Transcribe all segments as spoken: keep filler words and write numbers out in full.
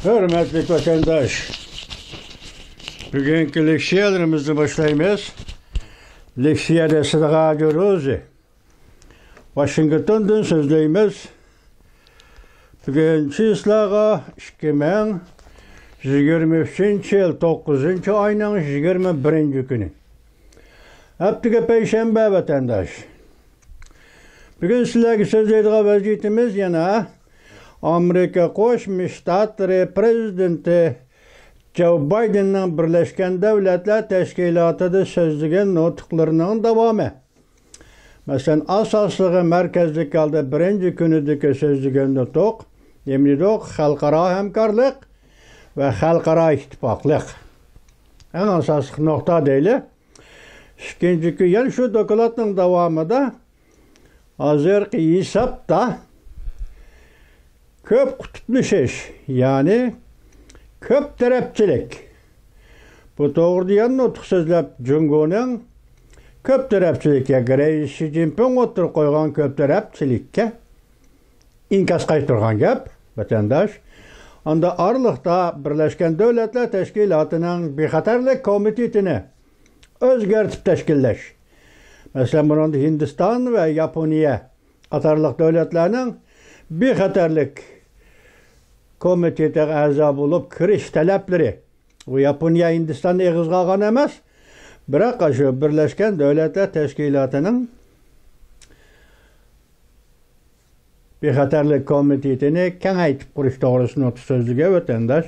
ھۆرمەتلىك ۋەتەنداش، بۈگۈنكى لېكسىيەلىرىمىزنى باشلايمىز. لېكسىيەدە سىدىغا جۇرۇزى ۋاشىنگتوندىن سۆزلەيمىز. بۈگۈن چىسلاغا ئىككى مىڭ يىگىرمە ئۈچىنچى يىل توققۇزىنچى ئاينىڭ يىگىرمە بىرىنچى كۈنى. ھەپتىگە پەيشەنبە ۋەتەنداش. بۈگۈن سىلەرگە سۆزلەيدىغان ۋەزىيىتىمىز يەنە ئامېرىكا قوشما شتاتلىرى پرېزىدېنتى جو بايدېننىڭ بىرلەشكەن دۆلەتلەر تەشكىلاتىدا سۆزلىگەن نۇتۇقلىرىنىڭ داۋامى. مەسىلەن، ئاساسلىقى مەركەزلىك ھالدا بىرىنچى كۈنىدىكى سۆزلىگەن نۇتۇق، نېمە دېدۇق؟ خەلقئارا ھەمكارلىق ۋە خەلقئارا ئىتتىپاقلىق. ئەڭ ئاساسلىق نۇقتا دەيلى. ئىككىنچى كۈن، يەنە شۇ دوكلاتنىڭ داۋامىدا ھازىرقى ھېسابتا كۆپ قۇتۇپلىشىش، يەنى كۆپ تەرەپچىلىك. بۇ توغرىدا يەنە نۇتۇق سۆزلەپ، جۇڭگونىڭ كۆپ تەرەپچىلىك، ياكى رەئىس شى جىنپىڭ ئوتتۇرىغا قويغان كۆپ تەرەپچىلىككە ئىنكاس قايتۇرغان گەپ، ۋەتەنداش. ئاندا ئارىلىقتا بىرلەشكەن دۆلەتلەر تەشكىلاتىنىڭ بىخەتەرلىك كومىتېتىنى ئۆزگەرتىپ تەشكىللەش. مەسىلەن، بۇنىڭدا ھىندىستان ۋە ياپونىيە قاتارلىق دۆلەتلەرنىڭ بىخەتەرلىك كومىتېتىغا ئەزا بولۇپ كىرىش تەلەپلىرى، بۇ ياپونىيە، ھىندىستاننى ئېغىزغا ئالغان ئەمەس، بىراق شۇ بىرلەشكەن دۆلەتلەر تەشكىلاتىنىڭ بىخەتەرلىك كومىتېتىنى كېڭەيتىپ قۇرۇش توغرىسىدا نۇتۇق سۆزلىگەن ۋەتەنداش.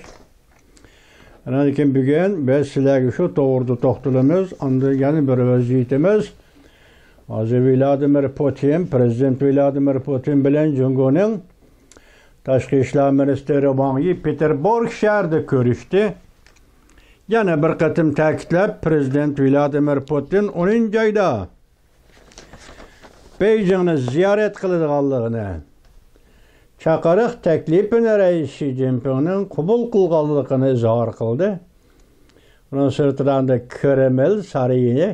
ئاندىن كېيىن بۈگۈن بىز سىلەرگە شۇ توغرىدا توختىلىمىز. ئاندىن يەنە بىر ۋەزىيىتىمىز، ھازىر ۋلادىمىر پۇتىن، پرېزىدېنت ۋلادىمىر پۇتىن بىلەن جۇڭگونىڭ تاشقى ئىشلار مىنىستىرى ۋاڭ يى پېتېربۇرگ شەھىرىدە كۆرۈشتى. يەنە بىر قېتىم تەكىتلەپ، پرېزىدېنت ۋلادىمىر پۇتىن ئونىنچى ئايدا بېيجىڭنى زىيارەت قىلىدىغانلىقىنى، چاقىرىق تەكلىپىنى رەئىس شى جىنپىڭنىڭ قوبۇل قىلغانلىقىنى ئىزھار قىلدى. ئۇنىڭ سىرتىدا ئاندىن كرېمل سارىيى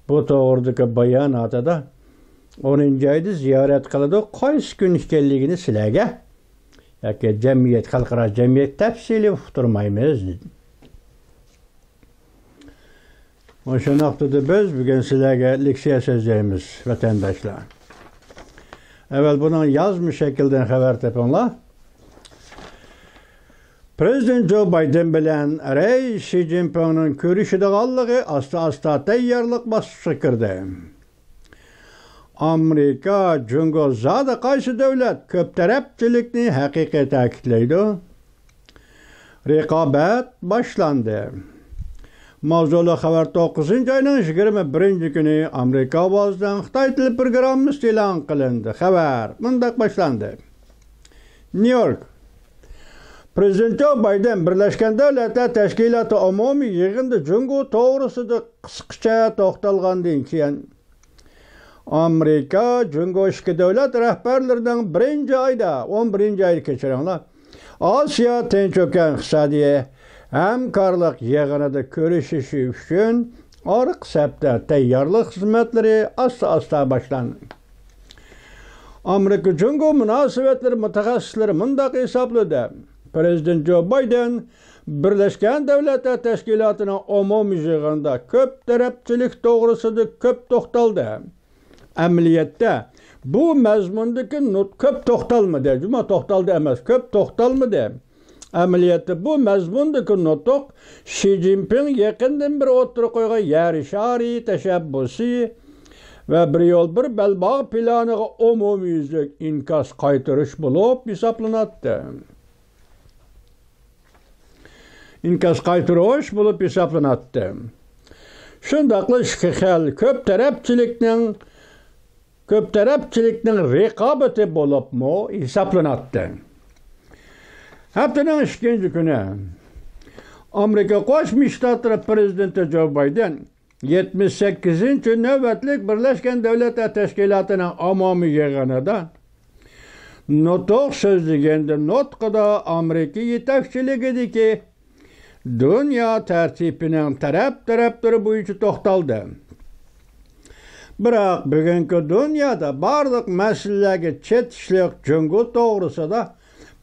بۇ توغرىدىكى باياناتىدا، ئونىنچى ئايدا زىيارەت قىلىدۇ، قايسى كۈن ئىكەنلىكىنى سىلەرگە ياكى جەمئىيەت، خەلقئارا جەمئىيەت تەپسىلىي ئۇقتۇرمايمىز، دېدى. مۇشۇ نۇقتىدا بىز بۈگۈن سىلەرگە لېكسىيە سۆزلەيمىز، ۋەتەنداشلار. ئەۋۋەل بۇنىڭ يازما شەكلىدىن خەۋەر تېپىڭلار. پرېزىدېنت جو بايدېن بىلەن رەئىس شى جىنپىڭنىڭ كۆرۈشىدىغانلىقى ئاستا-ئاستا تەييارلىق باسقۇچىغا كىردى. ئامېرىكا، جۇڭگو زادى قايسى دۆلەت كۆپ تەرەپچىلىكنى ھەقىقىي تەكىتلەيدۇ؟ رىقابەت باشلاندى. ماۋزۇلۇق خەۋەر، توققۇزىنچى ئاينىڭ يىگىرمە بىرىنچى كۈنى ئامېرىكا ئاۋازىنىڭ خىتاي تىلى پروگراممىسى ئېلان قىلىندى. خەۋەر مۇنداق باشلاندى. نيۇ يورك. پرېزىدېنت جو بايدېن بىرلەشكەن دۆلەتلەر تەشكىلاتى ئومۇمىي يىغىنىدا جۇڭگو توغرىسىدا قىسقىچە توختالغاندىن كېيىن، ئامېرىكا، جۇڭگو ئىككى دۆلەت رەھبەرلىرىنىڭ بىرىنچى ئايدا، ئون بىرىنچى ئايدا، كەچۈرۈڭلار، ئاسىيا تىنچ ئوكيان ئىقتىسادىي ھەمكارلىق يىغىنىدا كۆرۈشۈشى ئۈچۈن ئارقا سەپتە تەييارلىق خىزمەتلىرى ئاستا-ئاستا باشلاندى. ئامېرىكا جۇڭگو مۇناسىۋەتلىرى مۇتەخەسسىسلىرى مۇنداق ھېسابلىدى: پرېزىدېنت جو بايدېن بىرلەشكەن دۆلەتلەر تەشكىلاتىنىڭ ئومۇمىي يىغىنىدا كۆپ تەرەپچىلىك توغرىسىدا كۆپ توختالدى. ئەمەلىيەتتە بۇ مەزمۇندىكى نۇت-، كۆپ توختالمىدى. جۇما توختالدى ئەمەس، كۆپ توختالمىدى. ئەمەلىيەتتە بۇ مەزمۇندىكى نۇتۇق شى جىنپىڭ يېقىندىن بېرى ئوتتۇرىغا قويغان يەر شارى تەشەببۇسى ۋە بىر يول، بىر بەلباغ پىلانىغا ئومۇميۈزلۈك ئىنكاس قايتۇرۇش بولۇپ ھېسابلىناتتى. ئىنكاس قايتۇرۇش بولۇپ ھېسابلىناتتى. شۇنداقلا ئىككى خىل كۆپ تەرەپچىلىكنىڭ، كۆپ تەرەپچىلىكنىڭ رىقابىتى بولۇپمۇ ھېسابلىناتتى. ھەپتىنىڭ ئىككىنچى كۈنى ئامېرىكا قوشما شتاتلىرى پرېزىدېنتى جو بايدېن يەتمىش سەككىزىنچى نۆۋەتلىك بىرلەشكەن دۆلەتلەر تەشكىلاتىنىڭ ئومۇمىي يىغىنىدا نۇتۇق سۆزلىگەندە، نۇتقىدا ئامېرىكا يېتەكچىلىكىدىكى دۇنيا تەرتىپىنىڭ تەرەپ-تەرەپلىرى بويىچە توختالدى. بىراق، بۈگۈنكى دۇنيادا بارلىق مەسىلىلەرگە چېتىشلىق جۇڭگو توغرىسىدا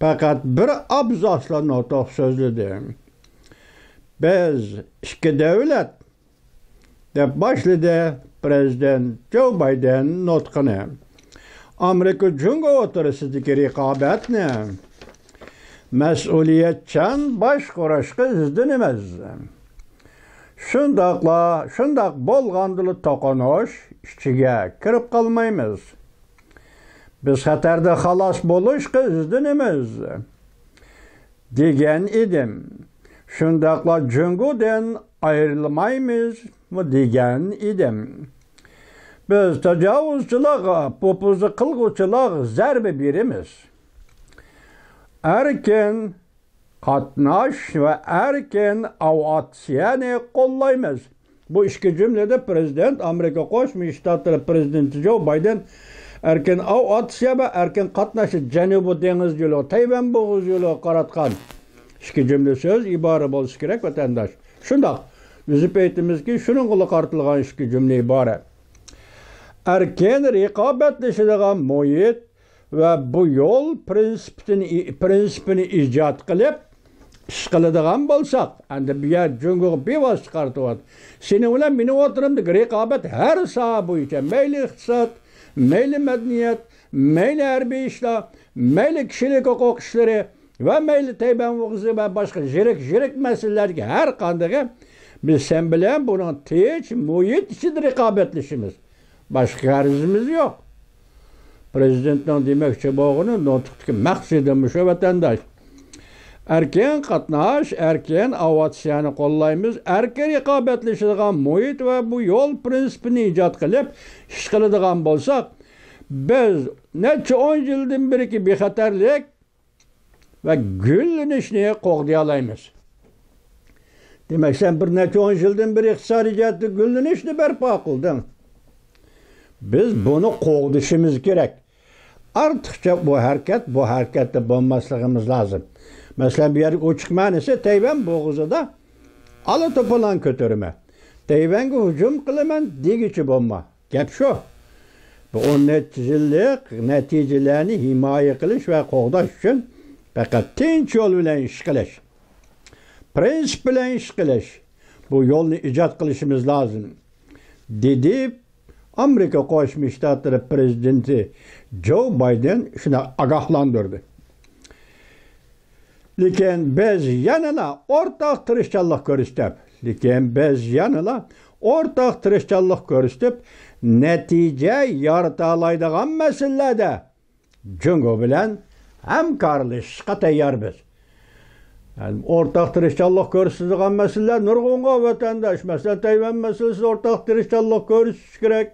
پەقەت بىر ئابزاسلا نۇتۇق سۆزلىدى. بىز ئىككى دۆلەت، دەپ باشلىدى پرېزىدېنت جو بايدېن نۇتقىنى. ئامېرىكا جۇڭگو ئوتتۇرىسىدىكى رىقابەتنى مەسئۇلىيەتچان باشقۇرۇشقا ئىزدىنىمىز. شۇنداقلا، شۇنداق بولغاندىلا توقۇنۇش ئىچىگە كىرىپ قالمايمىز. بىز خەتەردىن خالاس بولۇشقا ئىزدىنىمىز، دېگەن ئىدىم. شۇنداقلا جۇڭگودىن ئايرىلمايمىزمۇ دېگەن ئىدىم. بىز تاجاۋۇزچىلارغا، پوپۇزا قىلغۇچىلارغا زەربە بېرىمىز. ئەركىن قاتناش ۋە ئەركىن ئاۋىئاتسىيەنى قوللايمىز. بۇ ئىككى جۈملىدە پرېزىدېنت، ئامېرىكا قوشما شتاتلىرى پرېزىدېنتى جو بايدېن ئەركىن ئاۋىئاتسىيە ۋە ئەركىن قاتناش، جەنۇبىي دېڭىز يولى، تەيۋەن بوغۇز يولىغا قاراتقان ئىككى جۈملە سۆز ئىبارە بولسا كېرەك، ۋەتەنداش. شۇنداق. بىز ئېيتىمىزكى، شۇنىڭغىلا قارىتىلغان ئىككى جۈملە ئىبارە. ئەركىن رىقابەتلىشىدىغان مۇھىت ۋە بۇ يول پىرىنسىپىنى، پىرىنسىپىنى ئىجاد قىلىپ، ئىش قىلىدىغان بولساق، ئەمدى بۇ يەر جۇڭگوغا بىۋاسىتە قارىتىۋاتىدۇ. سېنىڭ بىلەن مېنىڭ ئوتتۇرامدىكى رىقابەت ھەر ساھە بويىچە، مەيلى ئىقتىساد، مەيلى مەدەنىيەت، مەيلى ھەربىي ئىشلار، مەيلى كىشىلىك ھوقۇق ئىشلىرى ۋە مەيلى تەيۋەن بوغۇزى ۋە باشقا يىرىك، يىرىك مەسىلىلەردىكى ھەر قاندىقى، بىز سەن بىلەن بۇنىڭ تىنچ مۇھىت ئىچىدە رىقابەتلىشىمىز. باشقا غەرىزىمىز يوق. پرېزىدېنتنىڭ دېمەكچى بولغىنى، نۇتۇقتىكى مەقسىتى مۇشۇ، ۋەتەنداش. ئەركىن قاتناش، ئەركىن ئاۋىئاتسىيەنى قوللايمىز. ئەركىن رىقابەتلىشىدىغان مۇھىت ۋە بۇ يول پىرىنسىپىنى ئىجاد قىلىپ ئىش قىلىدىغان بولساق، بىز نەچچە ئون يىلدىن بېرىكى بىخەتەرلىك ۋە گۈللىنىشنى قوغدىيالايمىز. دېمەك، سەن بىر نەچچە ئون يىلدىن بېرى ئىقتىسادىي جەھەتتە گۈللىنىشنى بەرپا قىلدىڭ. بىز بۇنى قوغدىشىمىز كېرەك. ئارتۇقچە بۇ ھەرىكەت، بۇ ھەرىكەتتە بولماسلىقىمىز لازىم. مەسىلەن، بۇ يەردىكى ئوچۇق مەنىسى، تەيۋەن بوغۇزىدا ئالا توپىلاڭ كۆتۈرىمەن، تەيۋەنگە ھۇجۇم قىلىمەن دېگۈچى بولما. گەپ شۇ. بۇ ئون نەچچە يىللىق نەتىجىلەرنى ھىمايە قىلىش ۋە قوغداش ئۈچۈن پەقەت تىنچ يول بىلەن ئىش قىلىش، پىرىنسىپ بىلەن ئىش قىلىش، بۇ يولنى ئىجاد قىلىشىمىز لازىم، دېدى ئامېرىكا قوشما شتاتلىرى پرېزىدېنتى جو بايدېن شۇنداق ئاگاھلاندۇردى. لېكىن بىز يەنىلا ئورتاق تىرىشچانلىق كۆرسىتىپ، لېكىن بىز يەنىلا ئورتاق تىرىشچانلىق كۆرسىتىپ، نەتىجە يارىتالايدىغان مەسىلىلەردە جۇڭگو بىلەن ھەمكارلىشىشقا تەييارمىز. يەنى ئورتاق تىرىشچانلىق كۆرسىتىدىغان مەسىلىلەر نۇرغۇنغا، ۋەتەنداش. مەسىلەن، تەيۋەن مەسىلىسىدە ئورتاق تىرىشچانلىق كۆرسىتىش كېرەك.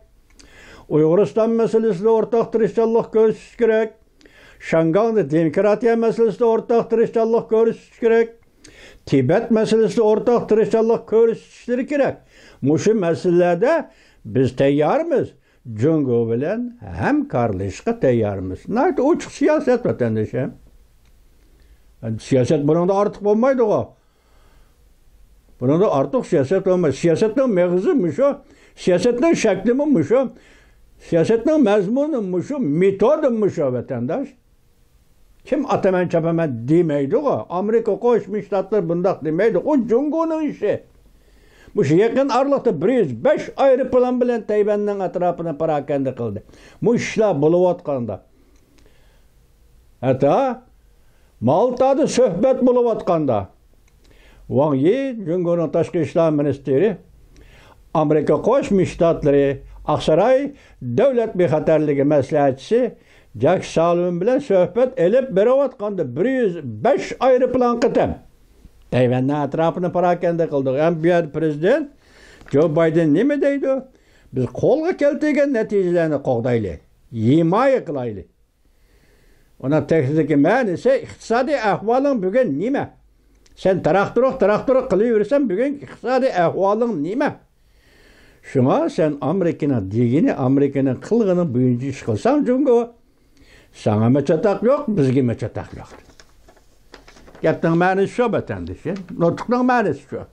ئۇيغۇرىستان مەسىلىسىدە ئورتاق تىرىشچانلىق كۆرسىتىش كېرەك. شياڭگاڭدا دېموكراتىيە مەسىلىسىدە ئورتاق تىرىشچانلىق كۆرسىتىش كېرەك. تىبەت مەسىلىسىدە ئورتاق تىرىشچانلىق كۆرسىتىشلىرى كېرەك. مۇشۇ مەسىلىلەردە بىز تەييارمىز. جۇڭگو بىلەن ھەمكارلىشىشقا تەييارمىز. ناھايىتى ئوچۇق سىياسەت، ۋەتەندىش. سىياسەت بۇنىڭدا ئارتۇق بولمايدىغۇ. بۇنىڭدا ئارتۇق سىياسەت بولمايدۇ. سىياسەتنىڭ مېغىزى مۇشۇ. سىياسەتنىڭ شەكلىمۇ مۇشۇ. سىياسەتنىڭ مەزمۇنى مۇشۇ، مېتودى مۇشۇ، ۋەتەنداش. كىم ئاتىمەن چاپىمەن دېمەيدىغۇ. ئامېرىكا قوشما شتاتلىرى بۇنداق دېمەيدۇ. ئۇ جۇڭگونىڭ ئىشى. مۇشۇ يېقىن ئارىلىقتا بىر يۈز بەش ئايروپىلان بىلەن تەيۋەننىڭ ئەتراپىنى پاراكەندە قىلدى. مۇشۇ ئىشلار بولۇۋاتقاندا، ھەتتا مالتادا سۆھبەت بولۇۋاتقاندا، ۋاڭ يى، جۇڭگونىڭ تاشقى ئىشلار مىنىستىرى، ئامېرىكا قوشما شتاتلىرى ئاقساراي دۆلەت بىخەتەرلىكى مەسلىھەتچىسى جاك سالۋىن بىلەن سۆھبەت ئېلىپ بېرىۋاتقاندا، بىر يۈز بەش ئايروپىلان قېتىم تەيۋەننىڭ ئەتراپىنى پاراكەندە قىلدۇق. ئەمما بۇ يەردە پرېزىدېنت جو بايدېن نېمە دەيدۇ؟ بىز قولغا كەلتۈرگەن نەتىجىلەرنى قوغدايلى، ھىمايە قىلايلى. ئۇنىڭ تېخنىكىدىكى مەنىسى، ئىقتىسادىي ئەھۋالىڭ بۈگۈن نېمە؟ سەن تراكتورۇق، تراكتورۇق قىلىۋېرىسەن، بۈگۈنكى ئىقتىسادىي ئەھۋالىڭ نېمە؟ شۇڭا سەن ئامېرىكىنىڭ دېگىنى، ئامېرىكىنىڭ قىلغىنى بويىچە ئىش قىلساڭ، جۇڭگو، ساڭىمۇ چاتاق يوق، بىزگىمۇ چاتاق يوق. گەپنىڭ مەنىسى شۇ، ۋەتەندىشىم. نۇتۇقنىڭ مەنىسى شۇ.